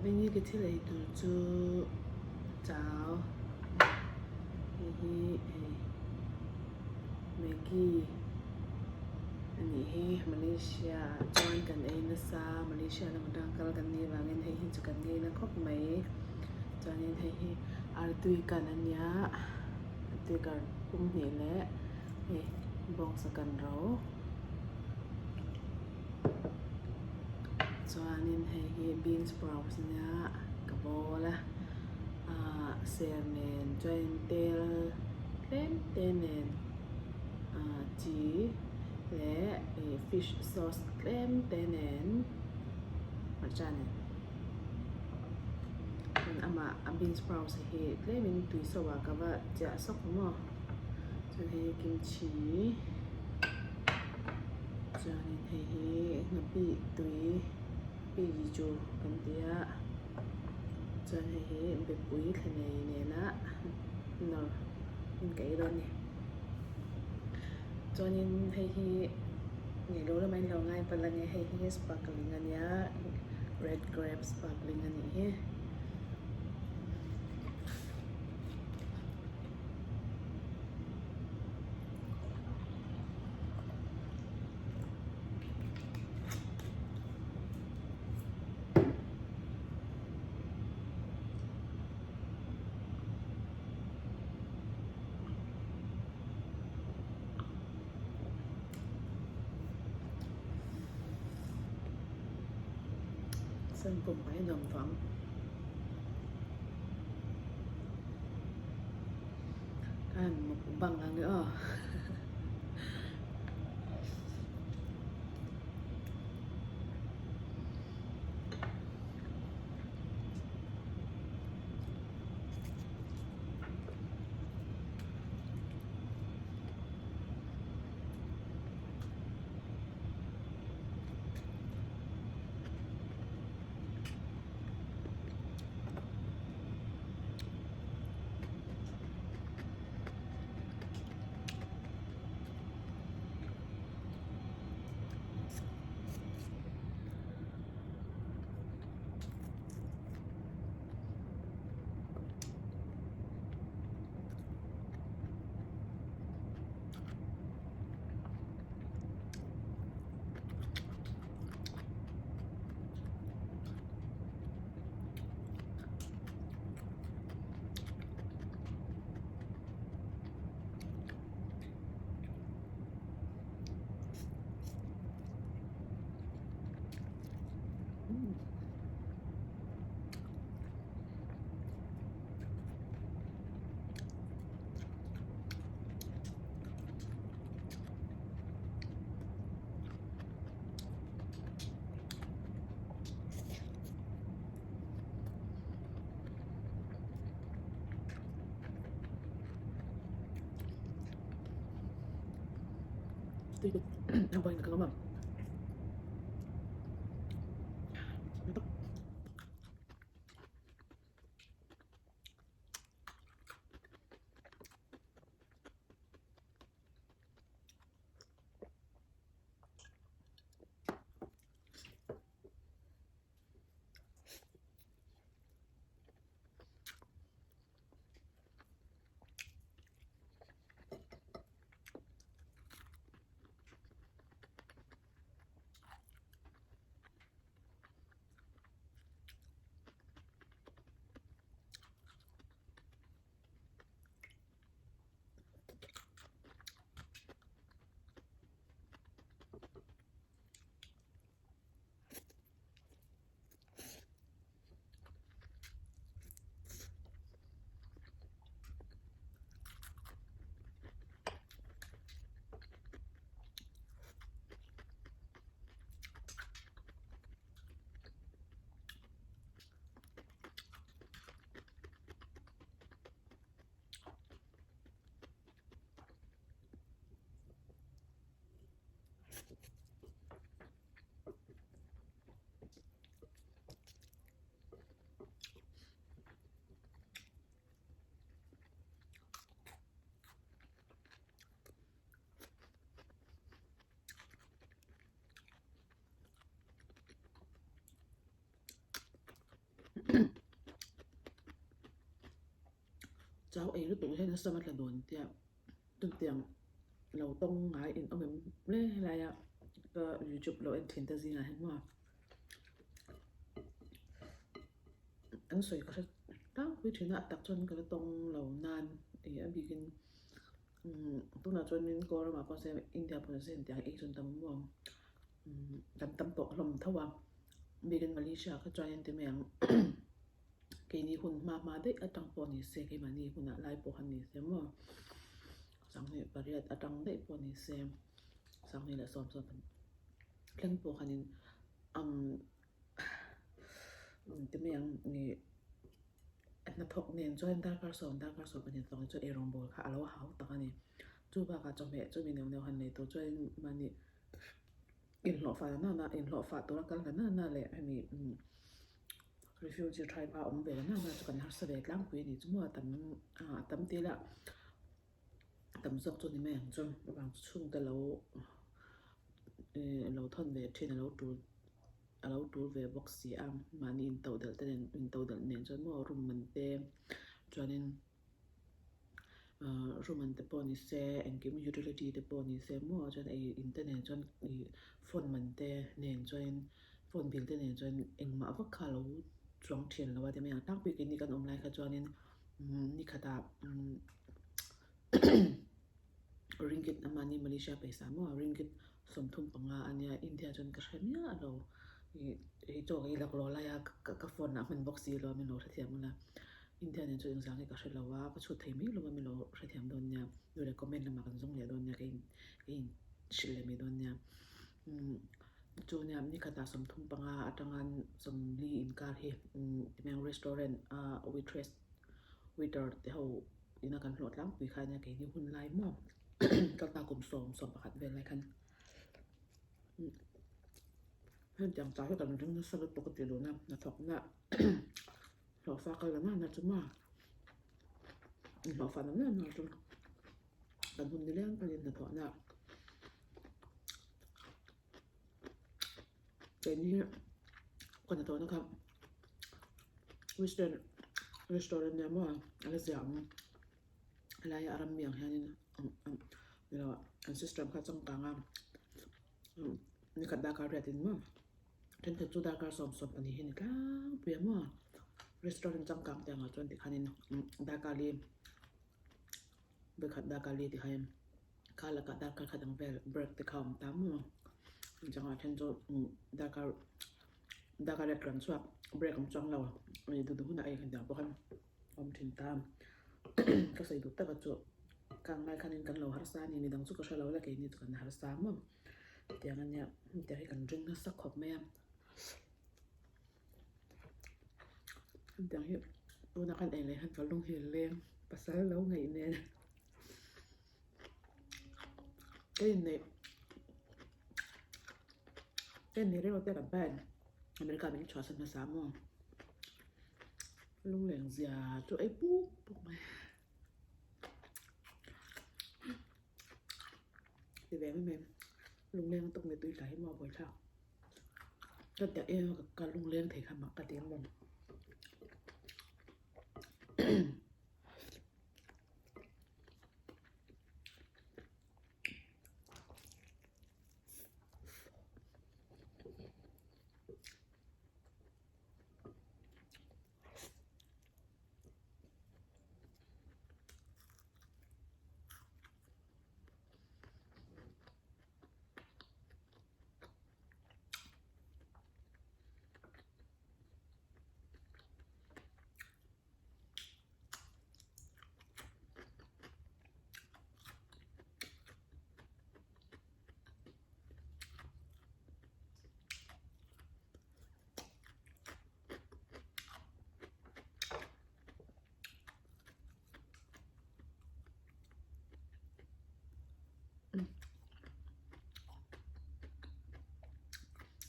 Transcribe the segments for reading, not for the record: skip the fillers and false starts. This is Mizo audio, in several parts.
Vawini ka thil ei tur chu chau hei hi hei Maggi a nih hi Malaysia ah chuan kan ei nasa Malaysia lam atanga kal kan nih avangin hei hi chu kan ngei na khawp mai chuanin hei hi artui kan a nia artui kan pum hnih leh hei bawngsa kan ro. Chuanin hei hi bean sprouts ania ka bawl a ahh ser nen chuanin tel tlem te nen ahh chi leh ih fish sauce tlem te nen hmarcha nen chuan amah a bean sprouts hi tlemin tui so ah ka va chiah sawk maw. Chuan hei hi kimchi chuanin hei hi nghapih tui pi chu kan ti a chuan hei hi bepui thla nei nena nawr in ka ei dawn a ni chuanin hei hi ngei lo lamah in lo ngai palh a nia hei hi sparkling a nia red grape sparkling a nih hi. Sen pawh mai nuam vang. Ka han mukbang ang e aw. Chau ei lutuk hian a sam a tla dawn tia chutiang lo tawng ngai in awm em le helaia ka youtube lo en thin te zingah hian maw an sawi ka hre tlangpui thin a a tak chuan ka la tawng lo nan ih a bikin umm tunah chuanin kawl ramah pawh sawn India pawh sawn tiang ei chu an tam maw umm tam tam tawh hlawm tho a bikin Malaysia kha chuanin ti mai ang. Keini hun hma hma daih atang pawh ni se, keimahni hunah lai pawh khan ni se maw, sanghnih pariat atang daih pawh ni se, sanghnih leh sawm sawm thleng pawh khanin umm ti mai ang ih hnathawk nen chuan darkar sawm darkar sawm pahnih hnathawk nen chuan eirawngbawl kha a lo hau tak a ni. Chu bakah chawhmeh chu mi neuh neuh han nei tur chuan mahni inhlawhfah na na inhlawhfah tura kal na na na leh hemi umm. Refugee tribe a awm ve la na chu kan harsa ve tlangpui a nih chu maw a tam a tam tih lah tam zawk chu ni mai ang chu avang chu chhungte lo ih lo thawn ve thin a lo tul a lo tul ve bawk si a mahni intodelh te nen intodelh nen chuan maw room man te chuanin. Ahh room an te pawh ni se engkim utility te pawh ni se maw chuan ei in te nen chuan ih phone man te nen chuan phone bill te nen chuan engmah vak kha alo chuang thin lo a ti mai ang tlangpui keini kan awm lai kha chuanin umm ni khatah umm ringgit a mahni Malaysia pawisa maw ringgit 35 a nia India chuan ka hre miah lo ih hei chaw ka ei laklawh lai a ka phone ah hman bawk si lo a min lo hrethiam ula. India nen chu engzah nge ka hre lo a, ka chhut thei mai lo a min lo hrethiam dawn nia, nu leh comment lamah kan zawng leh dawn nia, ka in ka in hrilh leh mai dawn nia. Umm chu nia nikhatah 35 atanga 40 inkar hi umm timeng restaurant a waitress waiter te ho ina kan hlawh tlangpui kha ania keini hun lai maw kalta kum sawm sawm pakhat vel lai khan umm hetiang chau hi kan ring nasa lutuk a ti luna hnathawkna. Hlawhfa kal la nana chu maw hlawhfa na nana chu kan hun nileng kalin hnathawhna keini ka hnathawhna kha western restaurant nia maw a la zia ang helaia a ram mi ang hianin an system kha a changkang a nikhat dakar riatin maw. Thenkhat chu darkar 25 hi a ni tlangpui a maw restaurant changkang te angah chuan tikhanin darkar li vawikhat darkar li tikhain kha lakah darkar khat ang vel break te kha a awm ta maw changah then chu darkar darkar riat kan chhuak break awm chuang lo duh duh hunah ei kan tih ang pawh khan awm thin ta ka sawi duh taka chu kang lai khanin kan lo harsa a ni midang chu ka hre lo la keini chu kan harsa maw. Tiang ania hetiang hi kan ring nasa khawp mai a hetiang hi tuna kan ei leh hian ka lung hi a leng pasal lo ngaih nen ka inneih ka inneih reng lo te kan pa in America min chhuahsan hmasa maw lungleng zia chu ei puk puk mai. Ti ve mai mai lungleng tawk mai tui tla hi maw a buaithlak ka dah em a ka lungleng thei kha mak ka ti ang.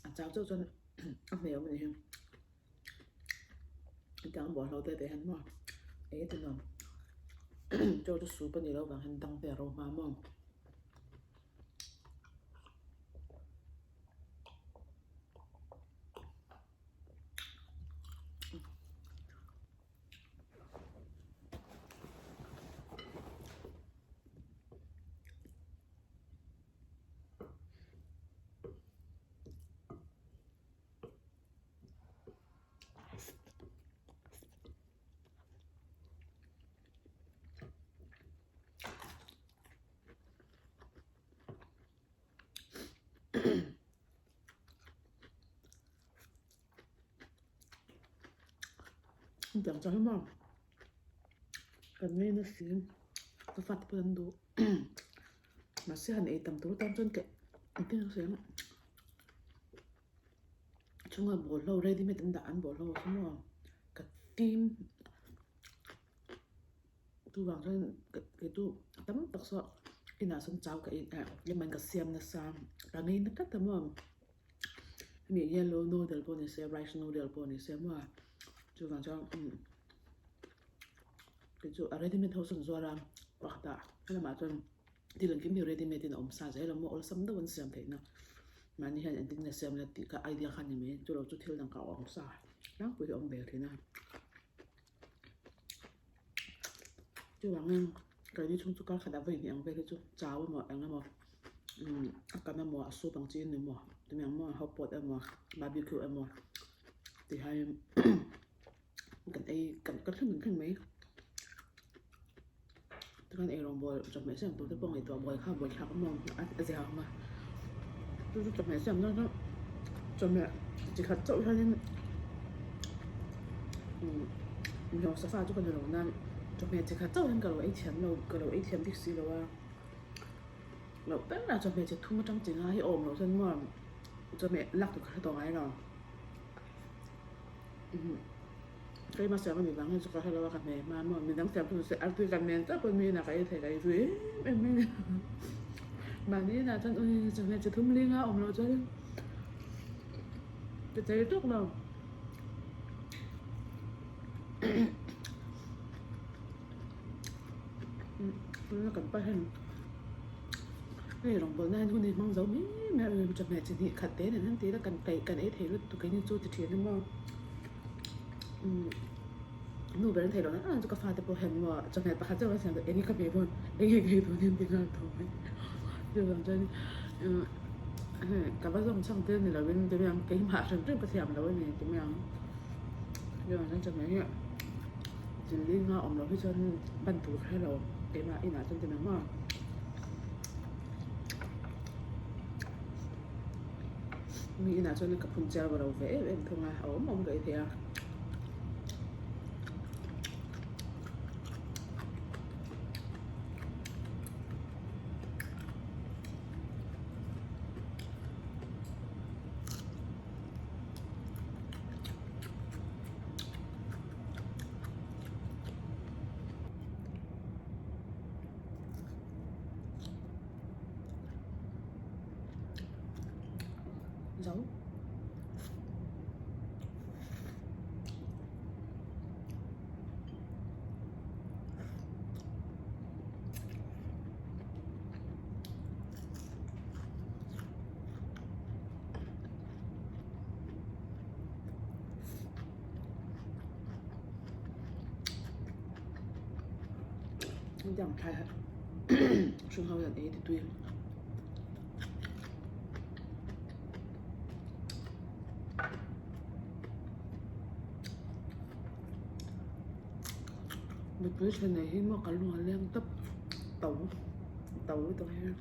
A chau chauh chuan a hmel awm a ni hi hetiang bawlhhlawh te te hian maw ei te nuam chaw chu soup a nih loh vang hian dang te a ro hma maw. Hetiang chuan hi maw kan ngei nasi ka fate pawh an duh mahse han ei tam tur tan chuan ka engtin nge ka sawi ang chhunga bawlhlo ready made an dah an bawlhlo kha maw ka tim chuvang chuan kei chu tam tak saw inah sawn chau ka in eh lemah ka siam nasa ka ngei na tlat a maw. Hemi yellow noodle pawh ni se rice noodle pawh ni se maw chuvang chuan umm kei chu a ready made ho sawn zuar a pakhat ah a lamah chuan thil engkim hi ready made in a awm sa zel a maw awlsam deuh an siam theih na mahni hian engtin nge siam ila tih kha idea kha a ni mai chu lo chu thil dang kha a awm sa tlangpui hi a awm ve thin a. Chuvangin keini chhung chu kar khat ah vawi hnih ang vel hi chu chau emaw eng emaw umm a kan emaw a soup ang chi in emaw tumi ang maw hot pot emaw barbecue emaw tih hian kan ei kan kan thleng thleng mai. Tikhan eirawngbawl chawhmeh siam tur te pawh ngaihtuah buai kha buaithlak a maw a zia ang a chu chu chawhmeh siam nan chuan chawhmeh chi khat chauh hianin umm hausa fa chu ka ni lo nan chawhmeh chi khat chauh hian ka lo ei thiam lo ka lo ei thiam bik si lo a loh ber a chawhmeh chi thum atang chi nga hi a awm loh chuan maw chawhmeh lak tur ka hre tawh ngai lo. Keimah siam a nih vang hian chu ka hre lo a ka hne hma maw midang siam chu nise artui kan men chauh pawh mi inah ka ei thei ka ei zui em em mai a ni mahni inah chuan ui chawhmeh chi thum ling a awm loh chuan ka chei tawk lo. Tuna kan pa hian hei rawngbawlna hian hun hi hmang zo mai mai a chawhmeh chi hnih khat te nen han ti ila kan peih kan ei thei lutuk keini chu ti thin a maw umm nu ber an theih loh na ang chu ka fate pawh hian maw chawhmeh pakhat chauh an siam eng nge ka hmeh dawn eng nge ka ei dawn hian ti nghal tawh mai chuvang chuan hei ka va zawm chhang te ni lovin ti mai ang keimah hrim hrim ka thiam lo a ni ti mai ang chuvang chuan chawhmeh hi thil zinga awm loh hi chuan ban tur ka hre lo keimah inah chuan ti mai maw. Mi inah chuan ka phun chiar lo ve em em thung a a awm awm ka ei thei a. Zo. Hetiang thlai hi hring ho hian ei ti tui. Mipui then nei hi maw ka lung a leng tawp to to lutuk hi.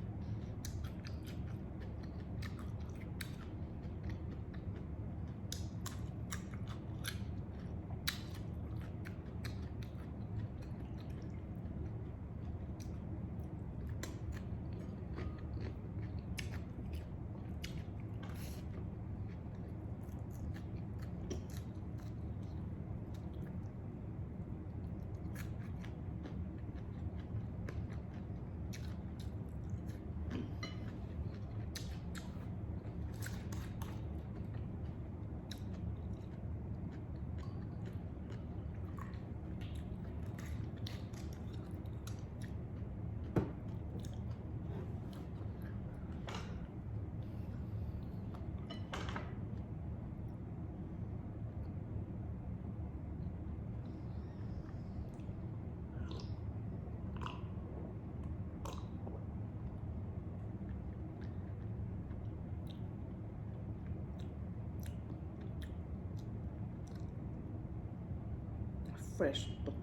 Fresh tawp.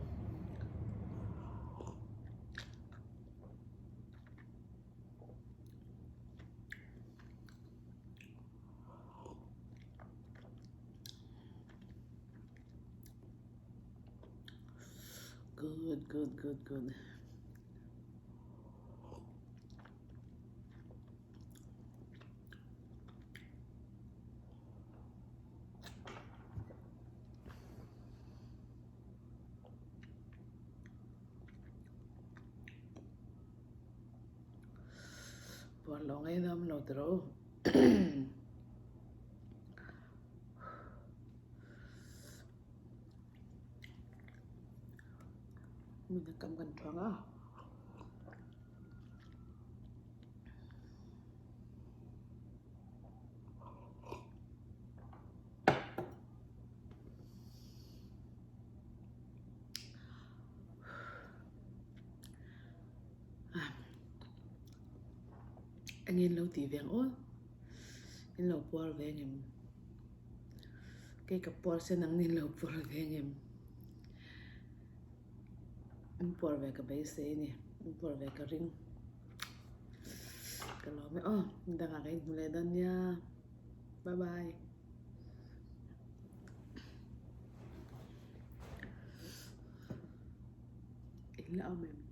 Good good good good. Puar lo ngei na awm lo ti rawh u. Hmun a kam kan thuang a. Eng in lo tih ve ang aw in lo puar ve ngem kei ka puar sen ang in lo puar ve ngem in puar ve ka beisei a ni in puar ve ka ring ka lawm e aw dangah ka inhmu leh dawn nia bye bye. In la awm em?